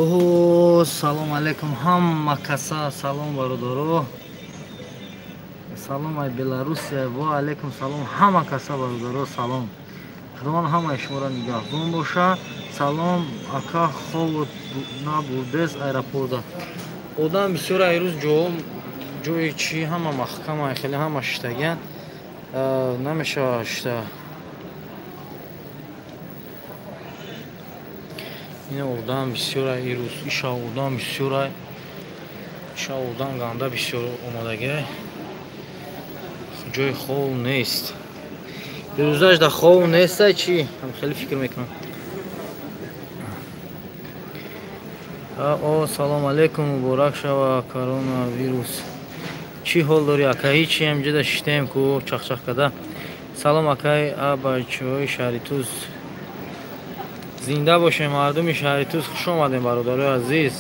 Оҳо, салом алейкум ҳама каса, салом бародаро. Салом ай Беларусия, ва алейкум салом ҳама каса бародаро, салом. Худованд ҳамаи шуморо нигаҳбон боша. Салом ака, хоб набудес аэропорта. Одам бисёр ай рӯз ҷои чӣ ҳама маҳкама, хеле ҳама шиштагиян. Намешава шишта. Ина одам бисёр ай ирӯз, иша одам бисёр ай. Иша одам ганда бисёр омадагиай. Ҷои хоб нест. Ирӯзаш да хоб нестай чӣ? Ҳам хеле фикр мекунам. О, салом алейкум, муборак шава коронавирус. Чӣ ҳол дорӣ ака? Ҳичи, ҳамҷода шиштаем ку чахчах када. Салом акай, а бачаҳои шаҳри Туз. Зинда бошем мардуми шаҳри Туз, хуш омадем бародарои азиз.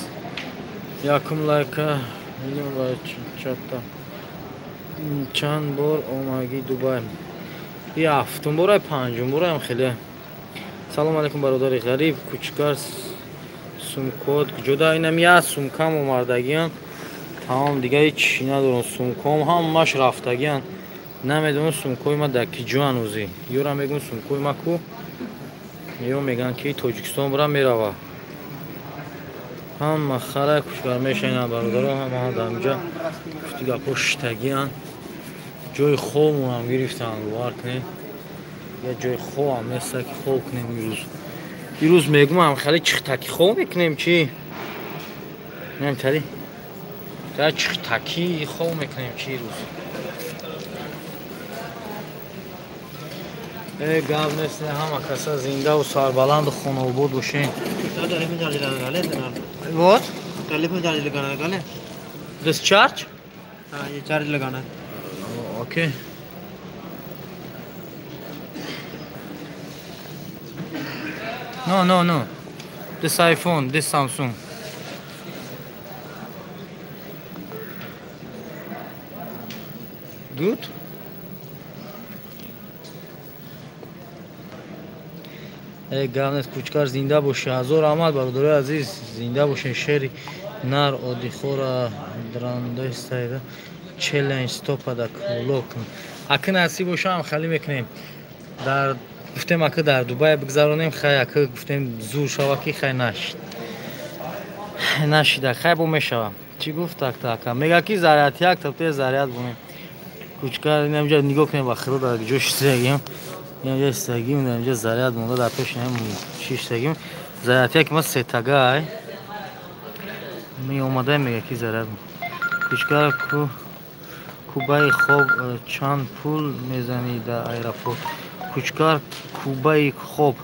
Якум лайка миллион бачата. Чанд бор омагӣ Дубай? И ҳафтум бора, панҷум бораам хеле. Салом алейкум бародари ғариб, кучкар сумкот куҷода? Инам як сумкам омардагиам. Тамом, дига ҳеч чӣ надорам. Сумком ҳамаш рафтагиан. Намедонам сумкои ма дар ки ҷо ҳанӯзӣ. Ёра мегӯм сумкои ма ку? Ё мегӯянд ки Тоҷикистон бира мерава. Ҳама хара кучкар мешаванд бародаро, ҳама дар инҷа гуфти гапҳо шиштагиан. Ҷои хобмонам гирифтанд, бовар кунед. Я ҷои хобам неста ки хоб кунем имрӯз. Ирӯз мегӯм хеле чихтакӣ хоб мекунем чӣ? Немтари? Я чихтакӣ хоб мекунем чӣ ирӯз? Э, гап нест, ҳама каса зиндаву сарбаланду хонаобод бошем. Вот? Telephone charge लगाना लगा ले। This charge? हाँ, ये चार्ज लगाना है। Okay. No, no, no. This iPhone, this Samsung. Good? Э, гап нест, кучкар зинда боша. Ҳазор раҳмат бародарои азиз, зинда бошен. Шери нар одихора драндестайда челлендж стопада кулок. Аки насиб боша ҳам хали мекунем. Дар гуфтем аки дар Дубай бигзаронем, хай аки гуфтем зур шава ки хай нашид. Нашида, хай бо мешава. Чӣ гуфт такта ака? Мега ки заряд як та заряд бунем. Кучкар инамҷа нигоҳ кунем ба худо дар ҷо шистагим. Инамҷа шистагим, инамҷа заряд монда дар пеши ҳам шистагим. Заряд як ма сетага ай. Меомада мега ки заряд. Кучкар ку кубаи хоб чанд пул мезанӣ дар аэропорт? Кучкар кубаи хоб.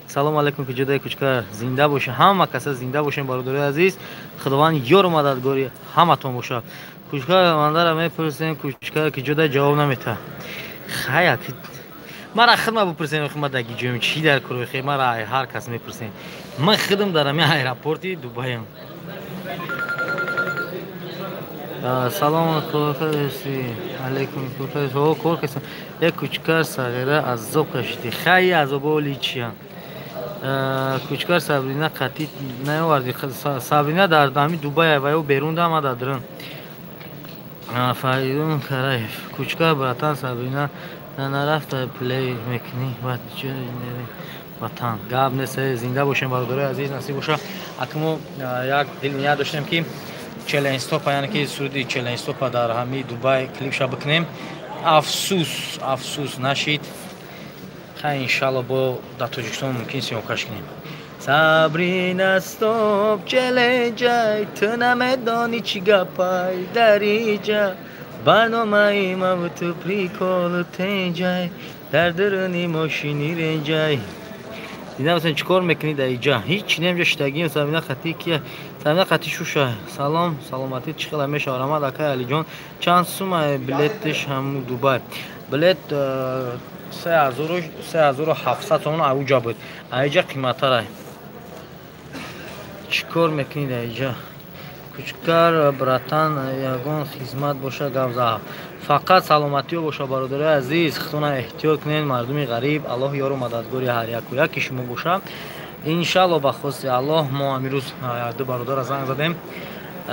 Салом алейкум, куҷодаи кучкар? Зинда боша, ҳама каса зинда бошем бародарои азиз. Худованд ёру мададгори ҳаматон бошад. Кучкар мандара мепурсем, кучкар куҷода ҷавоб наметаҳад. Хая, мара хидма бипурсем, ма дар ҷоем чӣ дар кор, мара ҳар кас мепурсем. Ман хидм дар ҳамин аэропорти Дубаям. Салом алейкум, кор касам. Як кучкар сағира азоб кашидӣ. Хай азоболи чиян? Кучкар Сабрина қатӣ наоварди. Сабрина дар ҳамин Дубай ва ё берун дама дар дрон. Фаридун Караев. Кучкар братан Сабрина нарафта плей мекунӣ баъд ватан. Гап нест, зинда бошем бародарои азиз, насиб боша. Аки мо як дил ният доштем ки челлендж стопа, яъне ки суруди челлендж стопа дар ҳамин Дубай клипша бикунем. Афсӯс, афсӯс нашид. Хай иншалло бо дар Тоҷикистон мумкин съёмкаш кунем. Сабрина стоп челленджай, ту намедонӣ чӣ гапай дар иҷа. Барномаи маву ту приколу тенҷай, дар дуруни мошини ренҷай. Зинда бошем, чӣ кор мекунӣ дар иҷа? Ҳеҷ немҷа шитагием. Сабрина қатӣ кия? Сабрина қатӣ шуша. Салом, саломатӣ чӣ хела мешава? Раҳмат акай Алиҷон. Чанд сума билетиш ҳаму Дубай? Билет 3700 сомон ауҷа буд. Аиҷа қиматтарай. Чӣ кор мекунӣ дар иҷа? Кучкар братан, ягон хизмат боша гап зад. Фақат саломатиё боша бародарои азиз, худтона эҳтиёт кунед, мардуми ғариб, Аллоҳ ёру мададгори ҳар яку яки шумо боша. Иншалло ба хости Аллоҳ мо амирӯз ду бародара занг задем.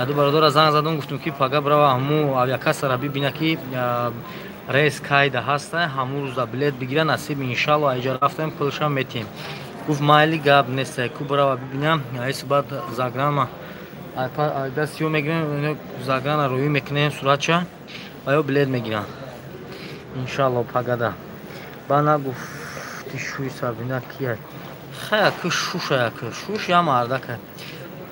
Ду бародара занг задам, гуфтем ки пага брава ҳаму авиакассара бибина ки рейс кайда ҳаста, ҳамун рӯза билет бигира, насиб иншалло айҷа рафтем, пулшам метиҳем. Гуфт майли, гап нест, ку брава бибинам, айс баъд заграма дастиё мегирем, заграна рӯӣ мекунем суратча ва ё билет мегирам. Иншалло пагада. Ба нагуфти шӯи Сабина кия? Хай ака шуш, ака шуш я мардака.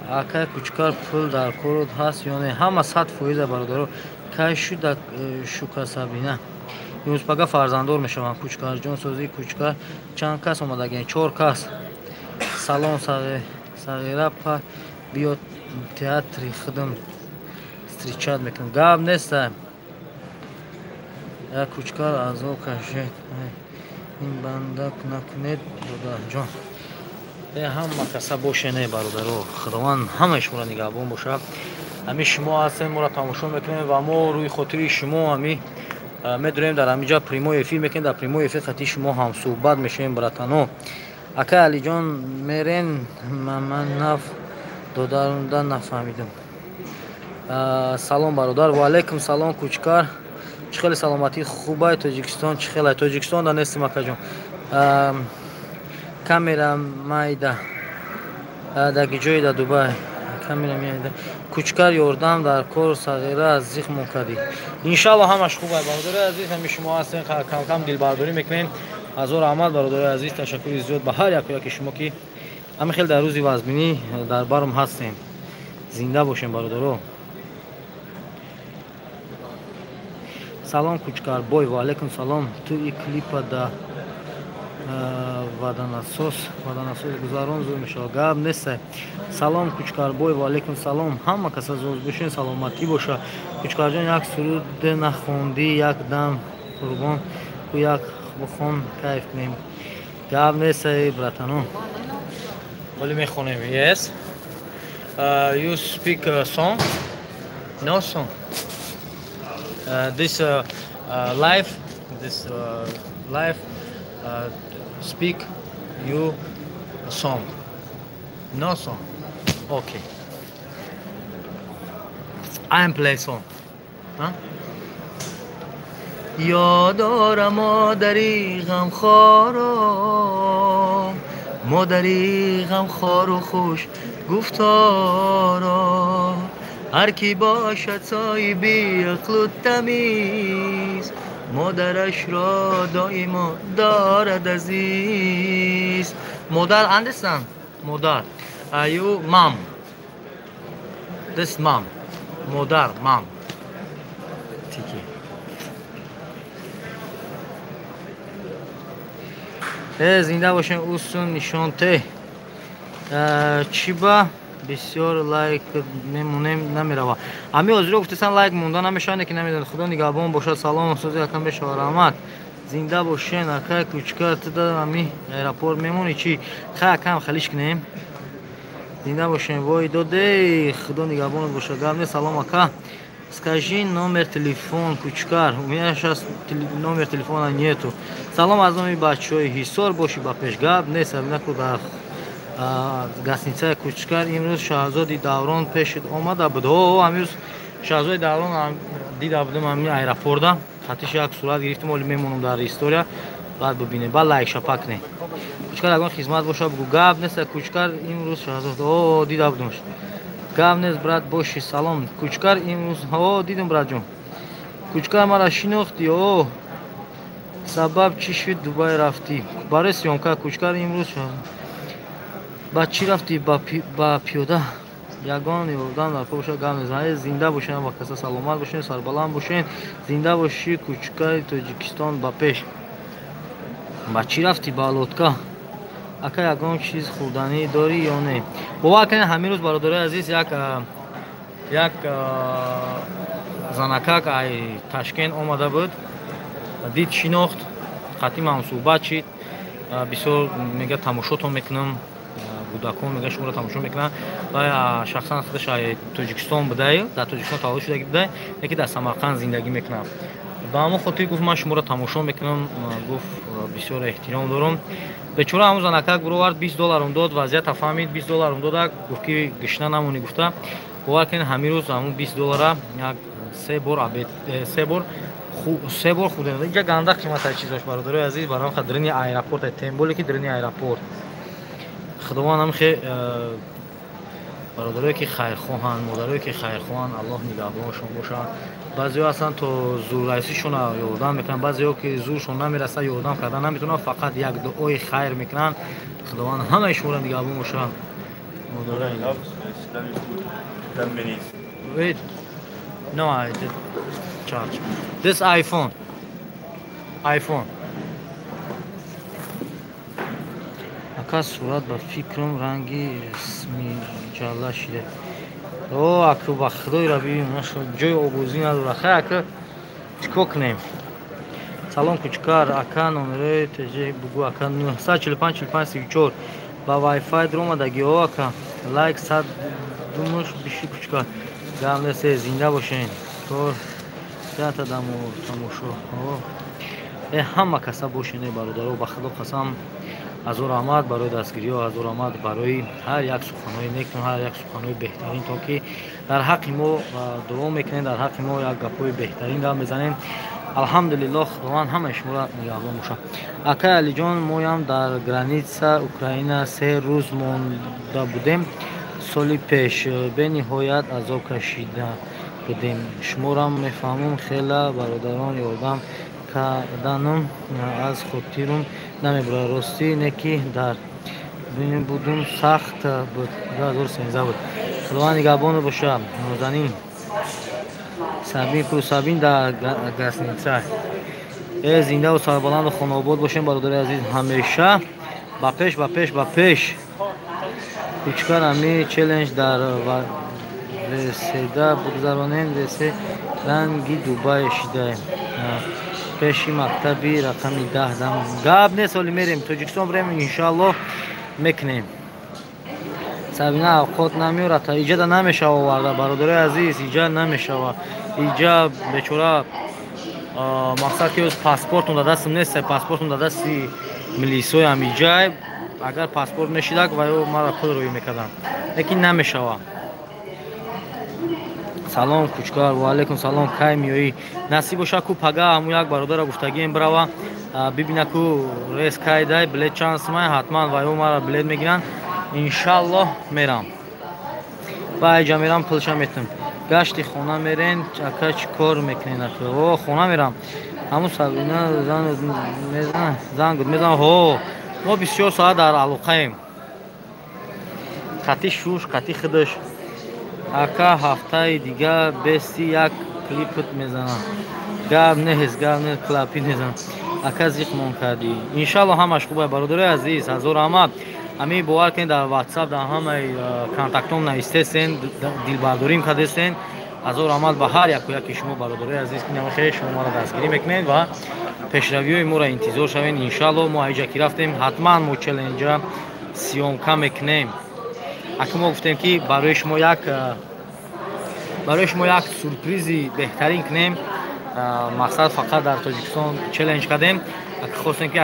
Ака Кучкар пул дар корот ҳаст ё не? Ҳама 100% бародаро. Кай шуда шука Сабина? Имрӯз пага фарзанддор мешаванд. Кучкарҷон созии Кучкар чанд кас омадаген? 4 кас. Салом Сағира па биё театри худам встречать мекунам. Гап нест. Я Кучкар азоб кашед. Ин бандак накунед додарҷон. Ҳама каса боше не бародаро. Худованд ҳамаи шуморо нигаҳбон бошад. Ҳами шумо ҳастем, моро тамошо мекунем ва мо рӯи хотири шумо ҳами медурем дар ҳамиҷа прямой эфир мекунем, дар прямой эфир хати шумо ҳамсӯҳбат мешавем братано. Ака Алиҷон мерен ман наф додарунда нафаҳмидам. Салом бародар, ва алайкум салом Кучкар. Чӣ хеле саломатӣ хубай Тоҷикистон, чӣ хеле Тоҷикистон да нестим акаҷон. Камера майда даги ҷои да Дубай. Камера майда. Кучкар ёрдам дар кор Сағира аз зих мон кардӣ. Иншалло ҳамаш хуб ай бародари азиз, ҳами шумо ҳастем, кам-кам дилбардорӣ мекунем. Ҳазор раҳмат бародари азиз, ташаккури зиёд ба ҳар яку яки шумо ки ҳами хел дар рӯзи вазминӣ дар баром ҳастем. Зинда бошем бародаро. Салом Кучкар бой, ва алайкум салом. Ту и клипа да ваданасос гузарон зур мешавад. Гап нест. Салом Кучкар бой, ва алайкум салом. Ҳама каса зоз бошен, саломатӣ боша. Кучкарҷон як суруд нахондӣ, як дам қурбон ку як бихон кайф кунем. Гап нест братано. Вале мехонем. Yes. You speak song? No song. This life, this life speak you song. No song. Okay. I am play song. Huh? یادارم مادری غمخوارا، مادری غمخوار و خوش گفتارا، هر کی باشد صاحبی عقل و تمیز، مادرش را دائما دارد عزیز. مادر understand? مادر. You mom. This mom. مادر mom. تیکی. زنده باشین اوستون نشان ته. چی با бисёр лайк мемонем намерава. Ами озиро гуфтесан лайк монда намешавад, ки намедонад. Худо нигаҳбон бошад. Салом сози акам бешава раҳмат. Зинда бошен ака Кучкар, ту да ами аэропорт мемонӣ чӣ? Хай акам халиш кунем. Зинда бошен. Вой доде, Худо нигаҳбонат бошад. Гап не. Салом ака. Скажи номер телефон Кучкар. У меня сейчас номер телефона нету. Салом аз номи бачаҳои Ҳисор бошӣ ба пеш. Гап не Сабина ку дар гастиницаи Кучкар имрӯз Шаҳзоди Даврон пешит омада буд. О, амирӯз Шаҳзоди Даврон дида будем ҳамин аэропорта. Хатиш як сурат гирифтем, оли мемонам дар история. Баъд бибинем, баъд лайк шапак кунем. Кучкар ягон хизмат боша бугу. Гап нест Кучкар имрӯз Шаҳзод. О, дида будемш. Гап нест брат боши. Салом Кучкар имрӯз. О, дидем братҷон. Кучкар мара шинохтӣ. О, сабаб чӣ шуд Дубай рафтӣ? Барои съёмка Кучкар имрӯз ба чӣ рафтӣ? Ба пиёда. Ягон ёрдам дар кор бошад, гап мезанад. Зинда бошед ва каса саломат бошед, сарбаланд бошед. Зинда бошӣ Кучкари Тоҷикистон ба пеш. Ба чӣ рафтӣ? Ба лодка. Ака ягон чиз хӯрданӣ дорӣ ё не? Бовар кунед ҳамин рӯз бародарои азиз як занакак ай Ташкент омада буд, дид шинохт, қатим ҳамсӯҳбат шид. Бисёр мега тамошотон мекунам, кӯдакон мега шуморо тамошо мекунанд. Ва шахсан худаш Тоҷикистон будаю, дар Тоҷикистон таваллуд шудагӣ буда, яке дар Самарқанд зиндагӣ мекунад. Ба ҳамон хотир гуфт, ман шуморо тамошо мекунам, гуфт, бисёр эҳтиром дорам. Бечора ҳамун занакак бировард, 20 долларам дод, вазъията фаҳмид, 20 долларам додак, гуфт ки гишна намонӣ гуфта. Бовар кунед, ҳамин рӯз ҳамун 20 доллара як се бор обед, се бор хӯрдем. Инҷа ганда қимат ай чизош, бародарои азиз, барои ҳам дрини аэропорт, тем более ки дрини аэропорт. Худованд ҳам хе бародарое ки хайрхоҳанд, модарое ки хайрхоҳанд, Аллоҳ нигаҳбоншон бошад. Баъзеҳо ҳастанд то зуррасишона ёрдам мекунанд, баъзеҳо ки зуршон намерасад, ёрдам кардан наметавонанд, фақат як дуои хайр мекунанд. Худованд ҳамаи шуморо нигаҳбон бошад. Модарои. Wait. No, I did charge. This iPhone. iPhone. Ака, сурат ба фикрам ранги смиҷала шида. О, ака, ба худои бибин, ҷои обозӣ надора. Хай, ака, чикор кунем? Салом, Кучкар, ака, номерои ТЖ бугу, ака, 945 45 34 ба Wi-Fi дуромадаги, о, ака, лайк сад думуш биши, Кучкар. Гап нест, зинда бошен. Кор ята дамо тамошо. Э, ҳама каса бошен, бародаро, ба худо қасам, ҳазор раҳмат барои дастгириҳо, ҳазор раҳмат барои ҳар як суханҳои нектон, ҳар як суханҳои беҳтаринтон, ки дар ҳаққи мо дуо мекунед, дар ҳаққи мо як гапҳои беҳтарин гап мезанед. Алҳамдулиллоҳ, Худованд ҳамаи шуморо нигаҳбон бошад. Акай Алиҷон, моям дар граница Украина 3 рӯз монда будем соли пеш, бениҳоят азоб кашида будем. Шуморам мефаҳмам, хела бародарон ёрдам карданум аз хотирум намебурад. Ростӣ не ки дар будум, сахт буд, 2013 буд. Худованд нигаҳбон бошад. Нозанин Сабин Пурсабин дар гасница. Э, зиндаву сарбаланду хонаобод бошем, бародари азиз, ҳамеша ба пеш, ба пеш, ба пеш. Кучкар, ами челлендж дар веседа бигзаронем, весе ранги Дубай шидаем, пеши мактаби рақами 10 дам. Гап нест, оли мерем Тоҷикистон, брем, иншоаллоҳ мекунем. Сабина, авқот намеорад, иҷада намешава оварда, бародарои азиз, иҷа намешава. Иҷа бечора мақсад ки паспортум дар дастам нест, паспортум дар дасти милисоям иҷай. Агар паспорт мешидак, ва ё мара пул рӯй мекардам, лекин намешава. Салом, Кучкар. Ва алайкум салом. Кай миёӣ? Насиб боша ку пага ҳамун як бародара гуфтагием, бирава бибина ку рейс кай дай, билет чанд сумай, ҳатман ва ё мара билет мегиранд, иншаллоҳ мерам. Ба иҷа мерам, пулша метам. Гашти хона мерен, ака, чӣ кор мекунен? О, хона мерам. Ҳамун Сабина занг мезанам. Ҳо, мо 24 соат дар алоқаем, қати шуш, қати худаш. Ака, ҳафтаи дига бести як клипт мезанам. Гап нест, гап нест, клапи мезанам. Ака, зиқмон кардӣ. Иншалло ҳамаш хуб, бародарои азиз, ҳазор раҳмат. Ҳамин бовар кунед, дар ватсап, дар ҳамаи контактом навистесен, дилбардорим кардесен. Ҳазор раҳмат ба ҳар яку яки шумо, бародарои азиз, ки хеле шумо маро дастгирӣ мекунед ва пешравиҳои моро интизор шавед. Иншалло мо аиҷа ки рафтем, ҳатман мо челленҷа съёмка мекунем. Ака, мо гуфтем ки барои шумо як сюрпризи беҳтарин кунем. Мақсад, фақат дар Тоҷикистон челлендж кардем, хостем ки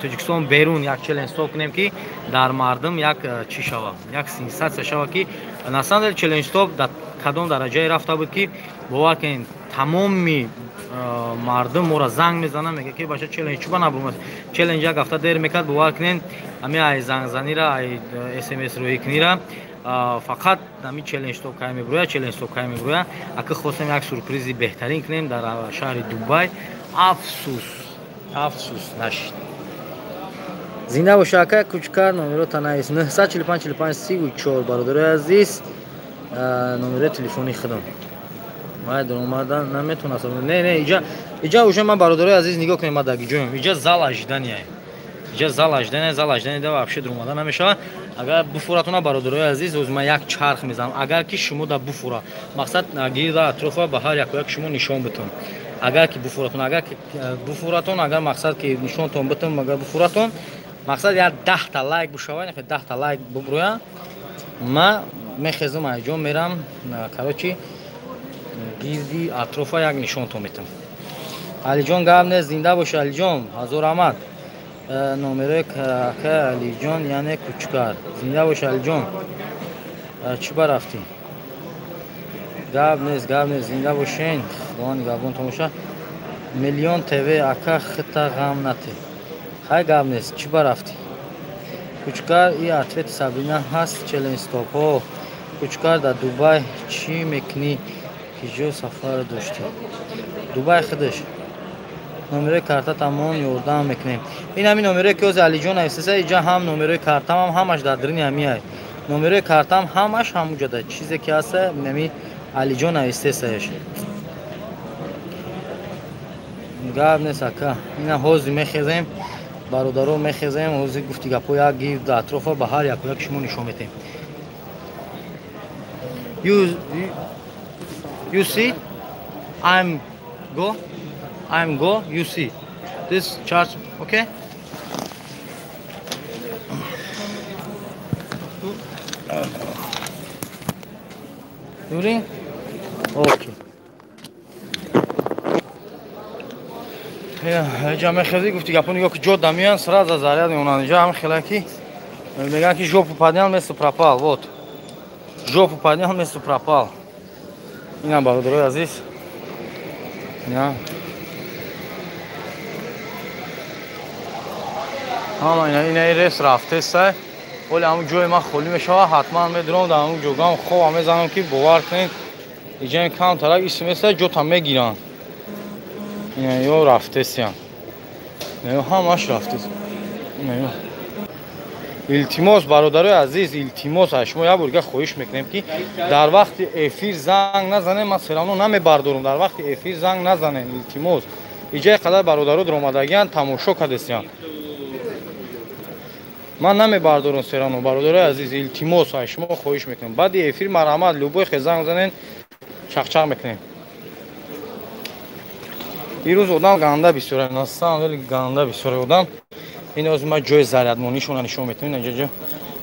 Тоҷикистон берун як челлендж стоп кунем, ки дар мардум як чӣ шава, як сенсатсия шава, ки на самом деле челлендж стоп дар кадом дараҷае рафта буд, ки бовар кунед, тамоми мардум моро занг мезананд, мегӯяд ки бача, челлендж чӯба набурмад? Челлендж як ҳафта дер мекард. Бовар кунед, ҳами ай зангзанира, ай смс рӯӣ кунира, фақат ҳами челлендж стоп кай мебурояд, челлендж стоп кай мебурояд. Ака, хостем як сюрпризи беҳтарин кунем дар шаҳри Дубай. Афсус, афсус, нашид. Зинда боша, ака Кучкар. Номерота навис: 945 45 34. Бародарои азиз, номерои телефони худам. Вай даромадан наметавонад. Не, не, иҷа, иҷа уже ман, бародарои азиз, нигоҳ кунед, ман дар гиҷоем. Иҷа зал ожидания, иҷа зал ожидания, зал ожидания да вообще даромада намешавад. Агар буфуратона, бародарои азиз, оз ман як чарх мезанам. Агар ки шумо да буфура, мақсад, гирда атрофа ба ҳар яку як шумо нишон битон. Агар ки буфуратон, агар ки буфуратон, агар мақсад ки нишонтон битон, агар буфуратон, мақсад, як 10-та лайк бушава, 10-та лайк бубурӯя, ма мехезам, айҷон мерам, короче, гирди атрофа як нишонтон метам. Алиҷон гап нест, зинда бош Алиҷон, ҳазор раҳмат. Номерои ака Алиҷон, яъне Кучкар. Зинда бош Алиҷон. Чӣ ба рафтӣ? Гап нест, гап нест, зинда бошен. Худо нигаҳбонтон боша. Миллион ТВ ака хита ғам нате. Хай гап нест, чӣ ба рафтӣ? Кучкар и ответ Сабрина ҳаст челлендж стоп. Ҳо, Кучкар дар Дубай чӣ мекунӣ? Киҷо сафар доштӣ? Дубай худаш. Номерои картатамон ёрдам мекунем. Ин ҳамин номерои ки ҳозир Алиҷон нависеса, иҷа ҳам номерои картамам ҳамаш дар дарини ҳамиай. Номерои картам ҳамаш ҳамуҷода. Чизе ки ҳаста, ҳами Алиҷон нависесаеш. Гап нест ака. Ина ҳозир мехезем, бародаро мехезем, ҳозир гуфти гапҳо як гирд атрофа ба ҳар яку як шумо нишон метем. You see? I'm go. I'm go. You see. This charge, okay? You ring? Okay. Ҷа мехези гуфти гапо нигоҳ ки ҷо дамиян сразу заряд мемонанд. Инҷа ҳам хела ки мегӯянд ки жопу поднял, место пропал. Вот. Жопу поднял, место пропал. Инам бародарои азиз. Ина. Ҳама ина ина рес рафтеса. Оли ҳамун ҷои ман холӣ мешава, ҳатман медурам дар ҳамун ҷогам хобам мезанам ки бовар кунед, иҷа камтарак исмеса ҷота мегиранд. Ина ё рафтесиям. Ина ё ҳамаш рафтес. Ина ё. Илтимос бародарои азиз, илтимос аз шумо як бор дига хоҳиш мекунем ки дар вақти эфир занг назанем, ман серавно намебардорам. Дар вақти эфир занг назанем, илтимос. Иҷа қадар бародаро даромадагиянд, тамошо кардесиям. Ман намебардорам серавно, бародарои азиз, илтимос аз шумо хоҳиш мекунем. Баъди эфир марҳамат, любой хе занг занен, чақчақ мекунем. Ирӯз одам ганда бисёр, на самом деле ганда бисёр одам. Ин ҳозир ман ҷои зарядмонишона нишон метавонам. Ин ҷо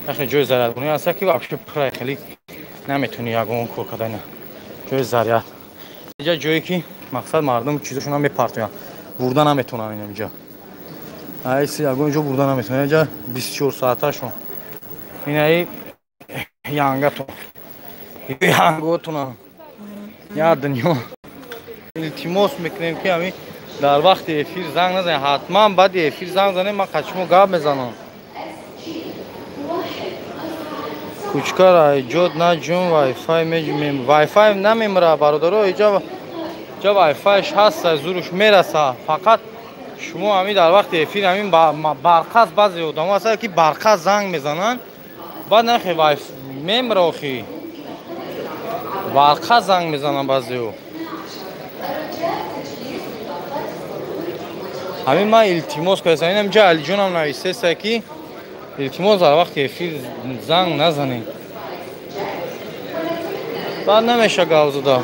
яхе ҷои зарядмонӣ ҳаст ки вообще пурай хеле наметавонӣ ягон кор карда. Ина ҷои заряд. Инҷа ҷое ки мақсад мардум чизошона мепартоянд, бурда наметавонанд. Ин инҷа айси ягон ҷо бурда наметавонанд. Инҷа 24 соаташон. Инаи янгатон, янготона я дунё. Илтимос мекунем ки ҳамин дар вақти эфир занг назанем, ҳатман баъди эфир занг занем, ман қачмо гап мезанам. Кучкар айҷод наҷун вайфай меҷмем. Вайфай намемра бародаро, иҷа ҷа вайфайш ҳаст, зуруш мераса. Фақат шумо ҳамин дар вақти эфир ҳамин барқас баъзе одамо ҳастанд ки барқас занг мезананд, баъд нахе вайф мемра охи. Барқас занг мезананд баъзео. Ҳамин ман илтимос кардам, инам ҷа Алиҷонам нависеса ки илтимос дар вақти эфир занг назанем. Баъд намеша гап зада.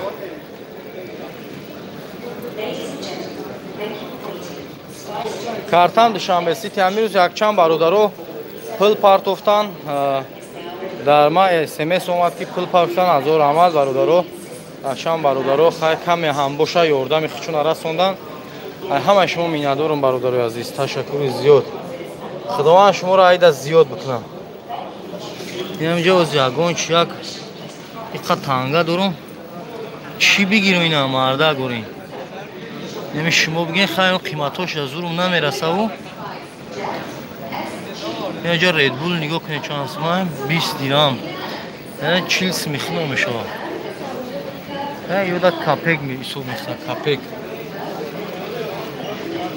Картам Душанбе Сити ҳамин рӯз якчанд бародаро пул партофтан. Дар ман СМС омад ки пул партофтан, ҳазор раҳмат бародаро. Якчанд бародаро хай каме ҳам боша ёрдами худшона расондан. Ҳамаи шумо миннатдорам бародарои азиз, ташаккури зиёд. Худованд шуморо айда зиёд бикунад. Инам ҷо оз ягон чи як иқа танга дорум. Чӣ бигирам ина марда горин? Нами шумо бигин хай қиматош аз зурум намерасаву. Инҷа Red Bull нигоҳ кунед чанд сумай 20 дирам. Яъне 40 смихно мешавад. Ёда капек ҳисоб мешавад, капек.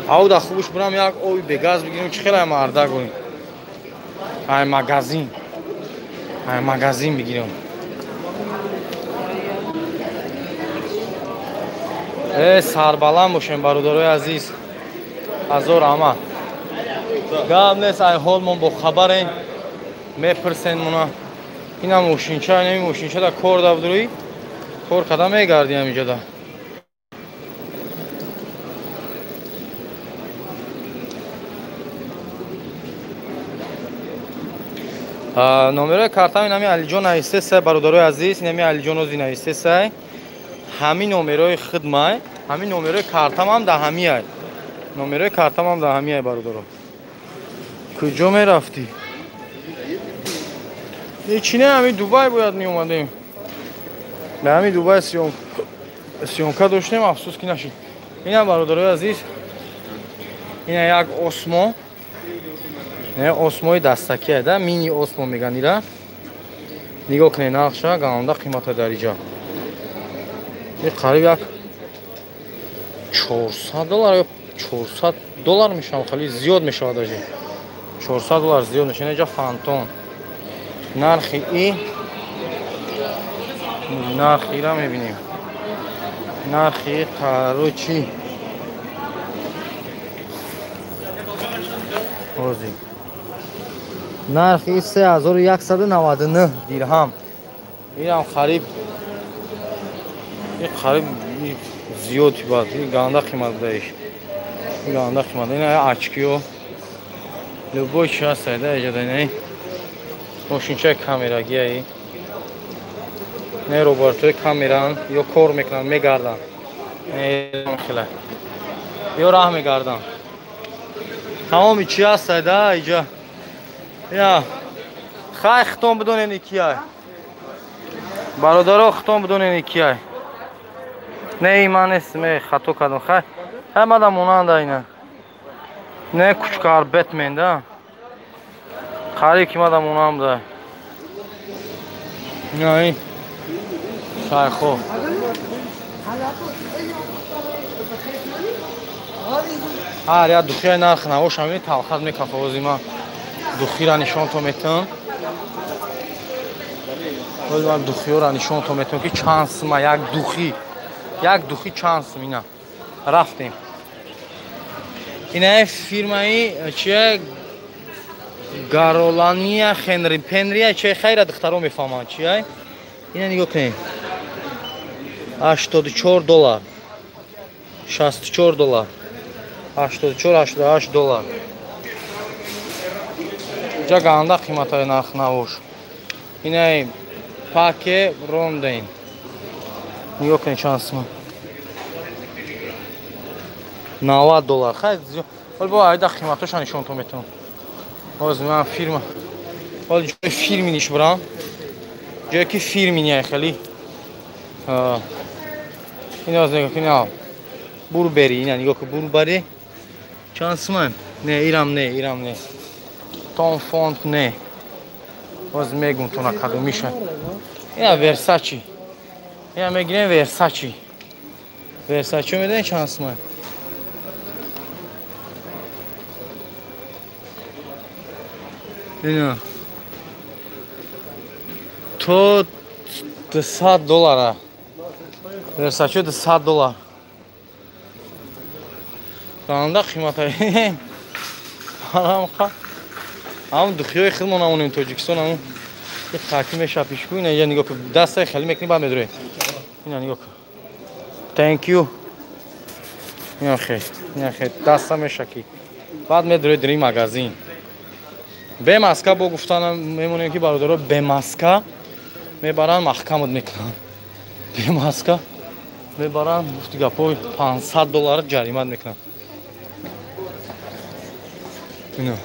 Ау да хубш бурам як оби бегаз бигирем, чӣ хеле марда горин. Ай магазин. Ай магазин бигирем. Сарбаланд бошем бародарои азиз. Ҳазор раҳмат. Гап нест, ай ҳолмон бо хабарем. Мепурсен мона. Ина мошинча, ина мошинча да кор да будруи. Кор када мегардӣ ҳаминҷода. Номерои картам инами Алиҷон нависеса, бародарои азиз, инами Алиҷон ози нависеса. Ҳамин номерои хидмай. Ҳамин номерои картамам да ҳамиай. Номерои картамам да ҳамиай, бародаро. Куҷо мерафтӣ? Ҳечи не, ҳамин Дубай бояд меомадем. Ба ҳамин Дубай съёмка доштем, афсӯс ки нашид. Инам, бародарои азиз, ина як осмо. Не, осмои дастакия, да, мини осмо меган ира. Нигоҳ кунед нархша, гаонда қимата дар иҷа. Ин қариб як 400 доллар ё 400 доллар мешавад, хеле зиёд мешавад даже. 400 доллар зиёд мешавад. Инҷа фантон. Нархи и нархи ира мебинем. Нархи короче ҳозир. Нархи 3199 дирҳам. Инам қариб ин қариб зиёд бад. Ин ганда қимат будаиш. Ин ганда қимат. Ин очкиё. Любой чи ҳаст да иҷода ин. Мошинчаи камерагияи. Не, роботҳои камеран ё кор мекунанд, мегарданд. Не, хела. Ё раҳ мегарданд. Тамоми чи ҳаст да иҷа. Я хай хитон бидонед кияй. Бародаро, хитон бидонед кияй. Не, ман нест, ме хато кардам. Хай ҳамада монанда ина. Не, кучкар Бэтмен да. Қариб ки мада монам да. Не, шайхо. Ҳар як духияи нарх навошам, ин талхат мекафа ози ман. Духира нишонто метавон. Ози ман духиёра нишонто метавон ки чанд сума як духи. Як духи чанд сум ина. Рафтем. Ина фирмаи чия Гаролания Хенри Пенрия чия хайра духтаро мефаҳманд чия. Ина нигоҳ кунед. 84 доллар. 64 доллар. 84 88 доллар. Ҷа ганда қиматҳои нарх навош. Инаи паке ронден. Нигоҳ кунед чанд сума. 90 доллар. Хай, ҳол бо айда қиматҳоша нишонтон метавонам. Ҳозир ман фирма. Ҳол ҷои фирминиш бурам. Ҷое ки фирминия хеле. Ин аз нигоҳ кунед. Бурбери, ина нигоҳ кун, Бурбери. Чанд сума? Не, ирам не, ирам не. Том фонт не. Ҳозир мегум тона кадомиша. Ина Версачи. Ина мегирем Версачи. Версачи медонед чанд сума? Ина то 200 доллара. Версачи 200 доллар. Ганда қимата. Ҳарамха. Ҳам духиёи худмон намонем Тоҷикистон, ҳам қаки мешапишку. Ина иҷа нигоҳ кун. Дастаи хеле мекунӣ, баъд медурӣ. Ина нигоҳ кун. Thank you. Ина хел, ина хел даста мешакӣ. Баъд медурӣ дри магазин. Бе маска бо гуфтан мемонем ки бародаро бе маска мебаранд, маҳкамат мекунанд. Бе маска мебаранд, гуфти гапҳои 500 доллар ҷаримат мекунанд. Ина.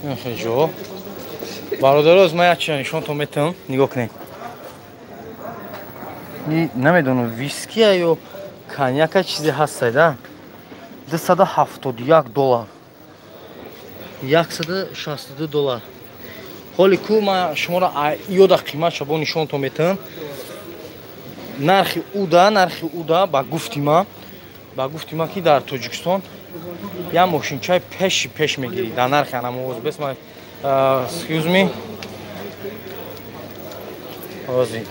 Ина хел ҷо. Бародаро, ман як чиза нишонтон метавонам, нигоҳ кунед. Намедонам виския ё коньяка чизе ҳаст, да? 271 доллар. 162 доллар. Ҳоли ку ман шуморо ёда қиматша бо нишонтон метавонам. Нархи уда ба гуфти ман ки дар Тоҷикистон як мошинчаи пеши пеш мегирӣ дар нархи анамоз. Бес ман excuse me. Ҳозир.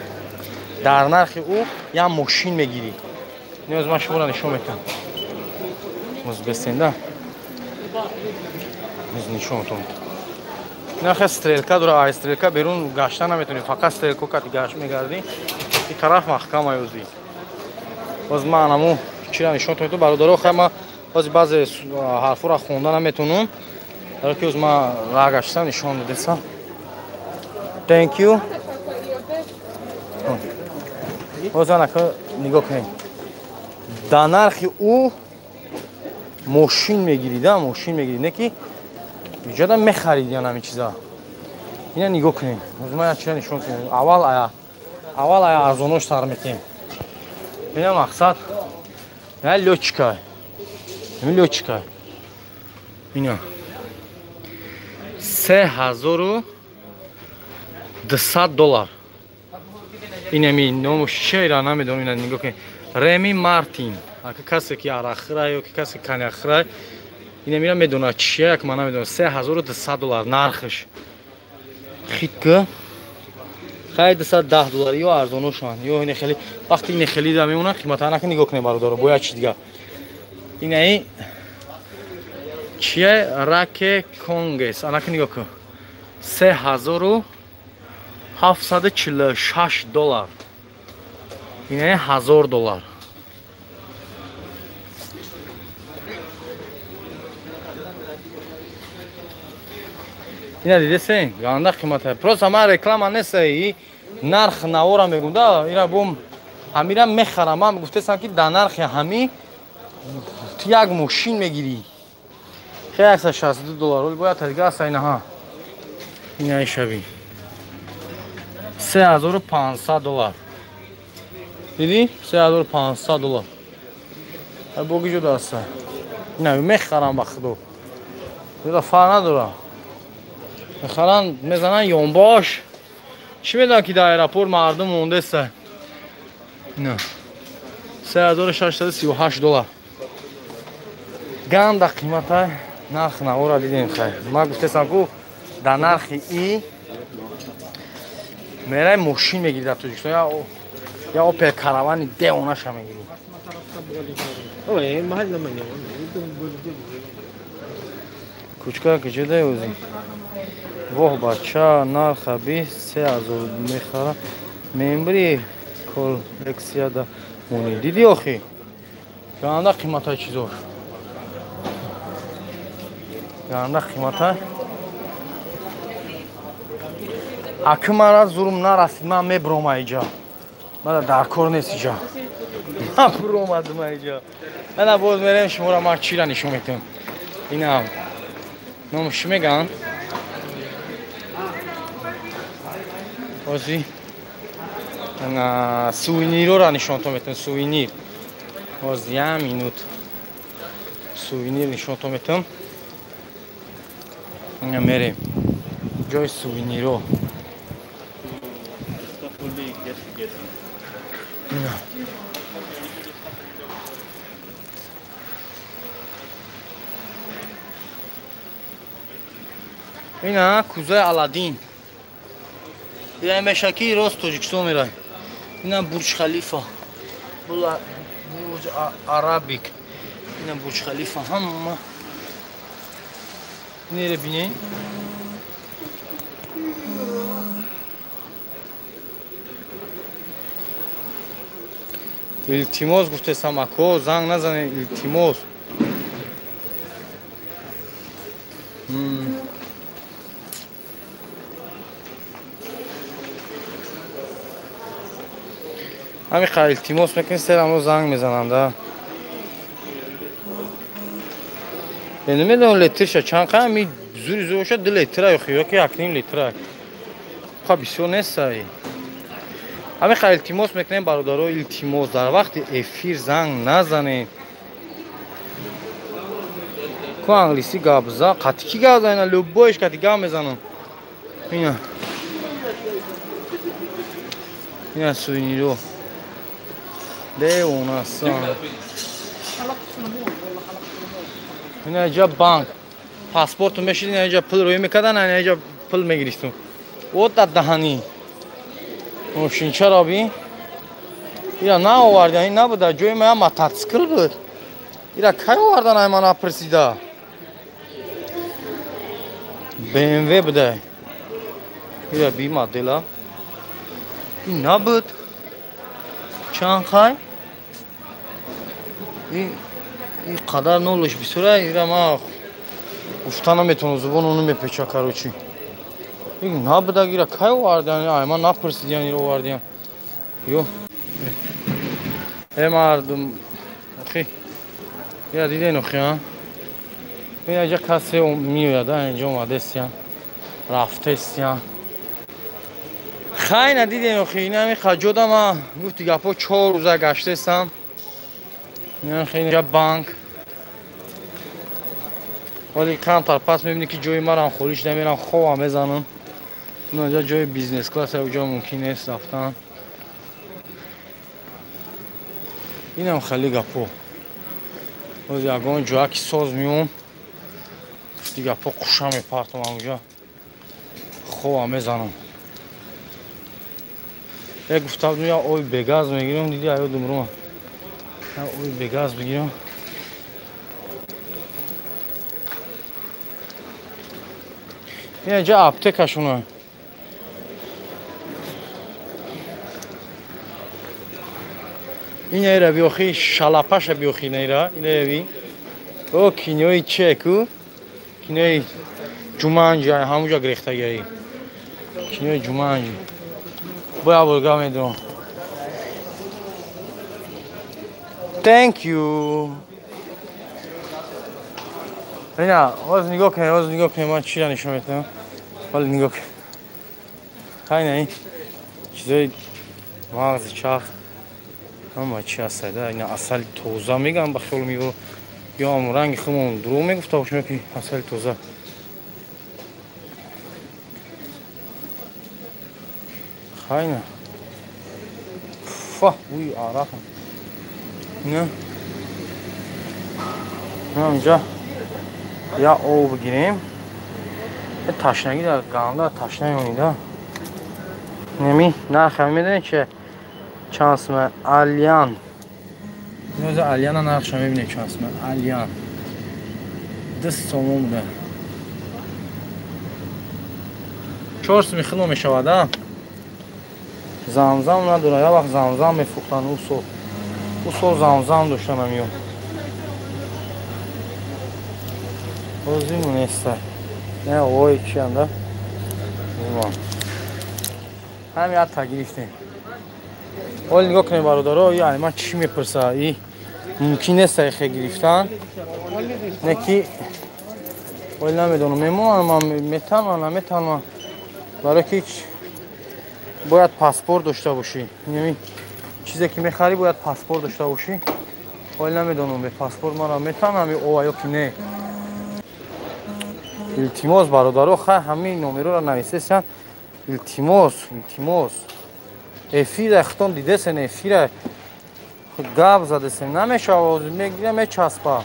Дар нархи ӯ як мошин мегирӣ. Ниёз ман шуморо нишон метавонам. Моз бесен, да? Низ нишонтон метавонам. Нахе стрелка дора, ай стрелка берун гашта наметавонӣ, фақат стрелка кати гашт мегардӣ. Ин тараф маҳкам аюзӣ. Боз ман аму чира нишонтон метавонам, бародаро, хай ман боз баъзе ҳарфҳоро хонда наметавонам. Барои ки ман раҳ гаштам нишон додесам. Thank you. Ҳозир ака нигоҳ кунед. Дар нархи ӯ мошин мегирӣ, да, мошин мегирӣ, не ки иҷода мехарид ян ҳамин чиза. Ина нигоҳ кунед. Ҳозир ман як чиза нишон кунем. Аввал ая арзонош сар метем. Ина мақсад я лётчика. Ин лётчика. Ина $3200. Инами номуш чера намедонам, ина нигоҳ кунед. Реми Мартин. Ака касе ки арақхӯра ё ки касе коньякхӯра, ина мира медонад чия, як ман намедонам. $3200 нархш. Хитка. Хай $210 ё арзоношанд, ё ина хеле вақти ина хеле да мемонад қимата. Анака нигоҳ кунед бародаро, бояд чи дига. Инаи чия Раке Конгес. Анака нигоҳ кун. $3746. Инаи $1000. Ина дидесен, ганда қимата. Просто ман реклама неста, и нарх навора мегум да, ира бум ҳамира мехарам. Ман гуфтесам ки дар нархи ҳами ту як мошин мегирӣ. Хе $162 оли бояд дига аста инаҳа. Инаи шави. $3500. Дидӣ? $3500. Боги ҷуда аста. Ина мехарам ба худо. Дида фарқ надорам. Мехаран мезанан ёнбош. Чӣ медонам ки дар аэропорт мардум мондаеста. Ина $3638. Ганда қимата нарх навора дидем хай. Ман гуфтесам ку дар нархи и мерай мошин мегирӣ дар Тоҷикистон, я Опел Каравани девонаша мегирӣ. Кучка куҷодай ӯзи? Воҳ бача, нарха 3000 мехара. Мембри коллексияда монӣ. Дидӣ охи? Ганда қимата чизош. Ганда қимата. Аки мара зурум нарасид, ман меброма иҷа. Мана дар кор нест иҷа. Ман буромадам иҷа. Мана боз мерем шуморо ман чира нишон метиҳам. Ина номаш меган? Ози ана сувенирора нишонтон метиҳам, сувенир. Ози як минут. Сувенир нишонтон метиҳам. Ина мерем. Ҷои сувениро. Ина. Ина кузаи Аладдин. Ина мешаки рост Тоҷикистон мерай. Ина Бурҷ Халифа. Бурҷ Арабик. Ина Бурҷ Халифа ҳама. Инере бинед. Илтимос гуфтесам ако, занг назанед, илтимос. Ҳамин қадр илтимос мекунед, серамро занг мезанам да. Намедонам литрша чанд қадр, ами зури зур бошад 2 литра ё ки 1.5 литра. Ха бисёр нест ай. Ҳамин қадр илтимос мекунем бародаро, илтимос дар вақти эфир занг назанед. Ку англисӣ гап за, қатъи ки гап зана, любоиш қатъи гап мезанам. Ина. Ина сувениро. Девонасан. Ина иҷа банк. Паспорту мешид, ина иҷа пул рӯй мекардан, ина иҷа пул мегирифтум. От дар даҳанӣ. Мошинчаро би. Ира наовардан, ин набуда, ҷои мая мототсикл буд. Ира кай овардан, ай ман напурсида. BMW буда. Ира би модела. Ин набуд. Чанд хай? Ин қадар нолуш бисёра, ира ман гуфта наметавонам, зубону намепеча, короче. Ин набуда, ира кай овардан, ай ман напурсидиан, ира овардиан. Ё. Э мардум, охи. Я диден охи, а? Инҷа касе меояд, инҷо омадестиян, рафтестиян. Хай надидем охи, инами хаҷода ма гуфти гапо 4 рӯза гаштестам. Инҷа банк. Вале камтар пас мебинӣ ки ҷои марам холӣ шуда, мерам хобам мезанам. Инҷа ҷои бизнес класс, уҷо мумкин нест рафтан. Инам хеле гапо. Боз ягон ҷоя ки соз меом, гуфти гапо қуша мепартам онҷа. Хобам мезанам. Як гуфта будам, я оби бегаз мегирам, диди аёдум рума. Я оби бегаз бигирам. Инҷа аптекашона. Инера биохи шалапаша биохи нера, иневи. О кинои чеку, кинои Ҷуманҷи, ҳамуҷа гирехтагиаи. Кинои Ҷуманҷи. Боя бурга медонам. Thank you. Ина, оз нигоҳ кунед, оз нигоҳ кунед, ман чиро нишон медиҳам. Вале нигоҳ кунед. Хайна ин чизои мағзи чарх ҳама чи ҳастад. Ина асали тоза мегӯям ба хиёл меё. Ё ҳам ранги худмон дурӯғ мегуфта бошем ки асали тоза. Хайна. Фа, бӯи арақ. Ина. Инҷа я об бигирем. Ташнагӣ дар ганда ташна мемонида. Неми нархам медонед че чанд сум? Алиян. Иноза Алияна нархша мебинед чанд сум? Алиян. 2 сомон буда. 4 суми хило мешавад, а? Замзам надора. Я вақт замзам мефурӯхтанд ӯ сол. Ӯ сол замзам доштан ҳамиё. Озиму неста. Не, ой чианда? Ҳами ҳатта гирифтем. Ҳол нигоҳ кунед бародаро, яъне ман чӣ мепурса? И мумкин нест ихе гирифтан. Не ки ҳол намедонам, мемонам, ман метавонам, наметавонам. Барои ки бояд паспорт дошта бошӣ. Яъне чизе ки мехарӣ бояд паспорт дошта бошӣ. Ҳол намедонам, бе паспорт мара метавонам ова ё ки не. Илтимос бародаро, хай ҳамин номероро нависесян. Илтимос, илтимос. Эфира худтон дидесен, эфира гап задесен. Намешава, мегира мечаспа.